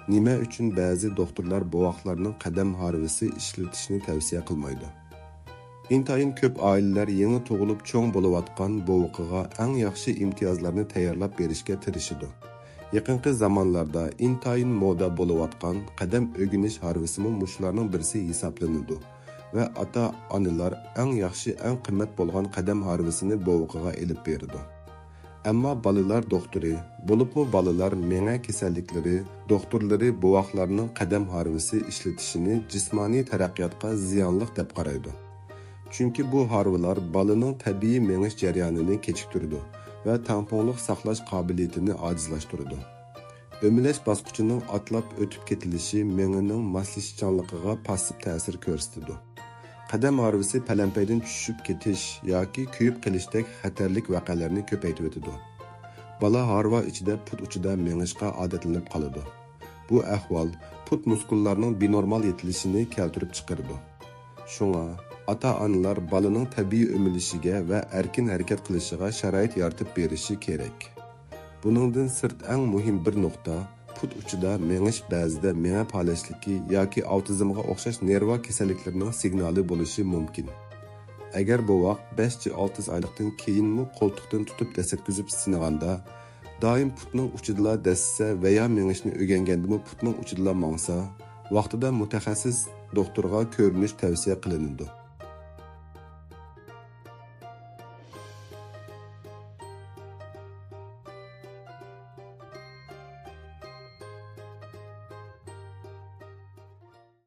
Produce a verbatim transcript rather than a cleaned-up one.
نېمە ئۈچۈن بەزى دوختۇرلار بوۋاقلارنىڭ قەدەم ھارۋىسى ئىشلىتىشنى تەۋسىيە قىلمايدۇ؟ ئىنتايىن كۆپ ئائىلىلەر يېڭى تۇغۇلۇپ چوڭ بولۇۋاتقان بوۋىقىغا ئەڭ ياخشى ئىمتىيازلارنى تەييارلاپ بېرىشكە تىرىشىدۇ. يېقىنقى زامانلاردا ئىنتايىن مودا بولۇۋاتقان قەدەم ئۆگىنىش ھارۋىسىمۇ مۇشۇلارنىڭ بىرسى ھېسابلىنىدۇ ۋە ئاتا-ئانىلار ئەڭ ياخشى، ئەڭ قىممەت بولغان قەدەم ھارۋىسىنى بوۋىقىغا ئېلىپ بېرىدۇ. ئەمما بالىلار دوختۇرى، بولۇپمۇ بالىلار مېڭە كېسەللىكلىرى دوختۇرلىرى بوۋاقلارنىڭ قەدەم ھارۋىسى ئىشلىتىشىنى جىسمانىي تەرەققىياتقا زىيانلىق دەپ قارايدۇ. چۈنكى بۇ ھارۋىلار بالىنىڭ تەبىئىي مېڭىش جەريانىنى كېچىكتۈرىدۇ ۋە تەڭپۇڭلۇق ساقلاش قابىلىيىتىنى ئاجىزلاشتۇرىدۇ. ئۆمىلەش باسقۇچىنىڭ ئاتلاپ ئۆتۈپ كېتىلىشى مېڭىنىڭ ماسلىشىشچانلىقىغا پاسسىپ تەسىر كۆرسىتىدۇ. قەدەم ھارۋىسى پەلەمپەيدىن چۈشۈپ كېتىش ياكى كۆيۈپ قېلىشتەك خەتەرلىك ۋەقەلەرنى كۆپەيتىۋېتىدۇ. بالا ھارۋا ئىچىدە پۇت ئۇچىدا مېڭىشقا ئادەتلىنىپ قالىدۇ. بۇ ئەھۋال پۇت مۇسكۇللارنىڭ بىنورمال يېتىلىشىنى كەلتۈرۈپ چىقىرىدۇ. شۇڭا، ئاتا-ئانىلار بالىنىڭ تەبىئىي ئۆمىلىشىگە ۋە ئەركىن ھەرىكەت قىلىشىغا شارائىت يارىتىپ بېرىشى كېرەك. بۇنىڭدىن سىرت، ئەڭ مۇھىم بىر نۇقتا، پۇت ئۇچىدا مېڭىش بەزىدە مېڭە پالەچلىكى ياكى ئاۋتىزمغا ئوخشاش نېرۋا كېسەللىكلىرىنىڭ سىگنالى بولۇشى مۇمكىن. ئەگەر بوۋاق بەش-ئالتە ئايلىقتىن كېيىنمۇ قولتۇقتىن تۇتۇپ دەسسەتكۈزۈپ سىنىغاندا، دائىم پۇتنىڭ ئۇچىدىلا دەسسىسە ۋە يا مېڭىشنى ئۆگەنگەندىمۇ پۇتنىڭ ئۇچىدىلا ماڭسا، ۋاقتىدا مۇتەخەسسىس دوختۇرغا كۆرۈنۈش تەۋسىيە قىلىنىدۇ.